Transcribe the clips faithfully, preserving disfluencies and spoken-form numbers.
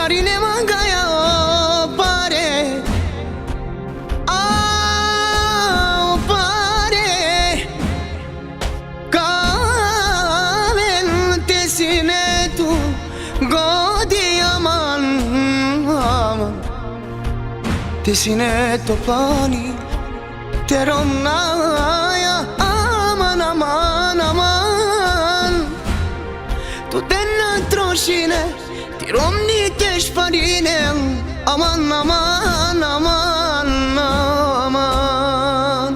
Rine mangaja o pare, a o pare, kaven te sine tu godi, aman, aman. Te sine to pani, te romnaja, aman, aman, aman. Tu te na trošine, ti romni te šparine, aman, aman, aman, aman.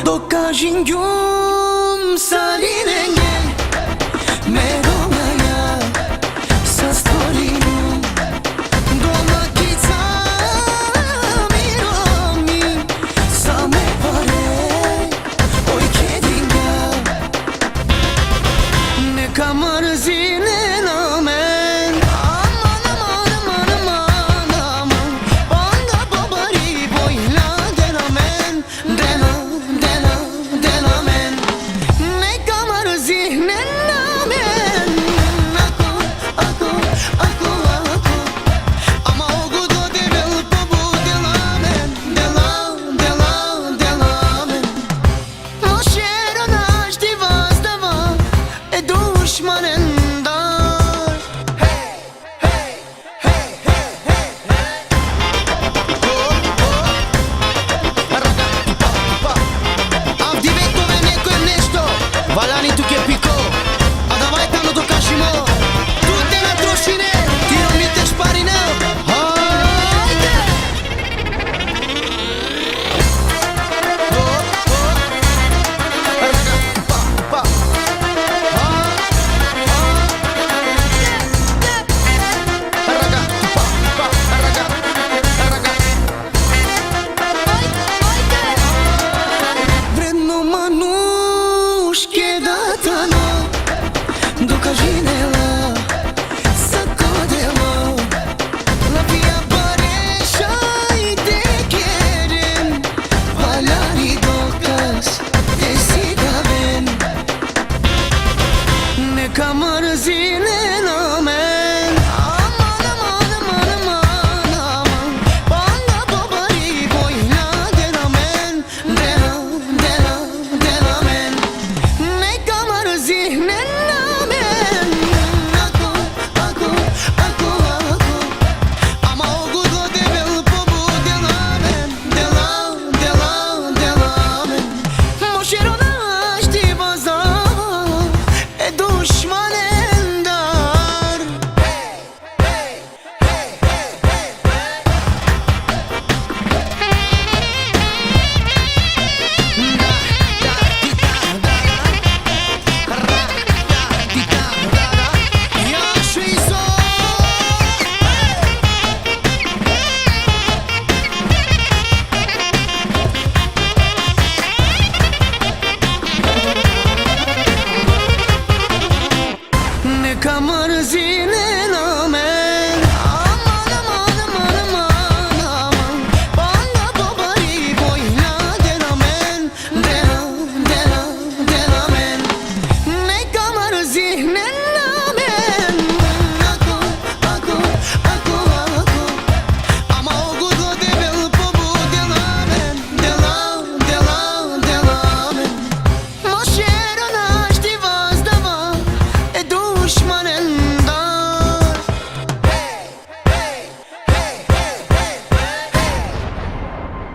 Dok ka žingjum sa linenge, me romnaja sa stvoringjum. Doma kica mi romni, sa me pare, oj kedinga. Neka mrzinen amen. Aman, aman, aman, aman, aman. Onda bobari vojna den amen. Den, den, den amen. Neka mrzinen amen. Ako, ako, ako, ako. Ama o Gudo Devel pobudila amen. Dela, dela, dela amen. Mo šero našti vazdava e dušmanendar. Hej, hej, hej, hej, hej, hej. Hop, hop. Raga, pa, pa. Avdive te oven nekoj nešto. Valjani tuke piko. Adava tano dokažimo. Tu te na trošine, ti romni te šparine. Hajde! Vredno manuš ke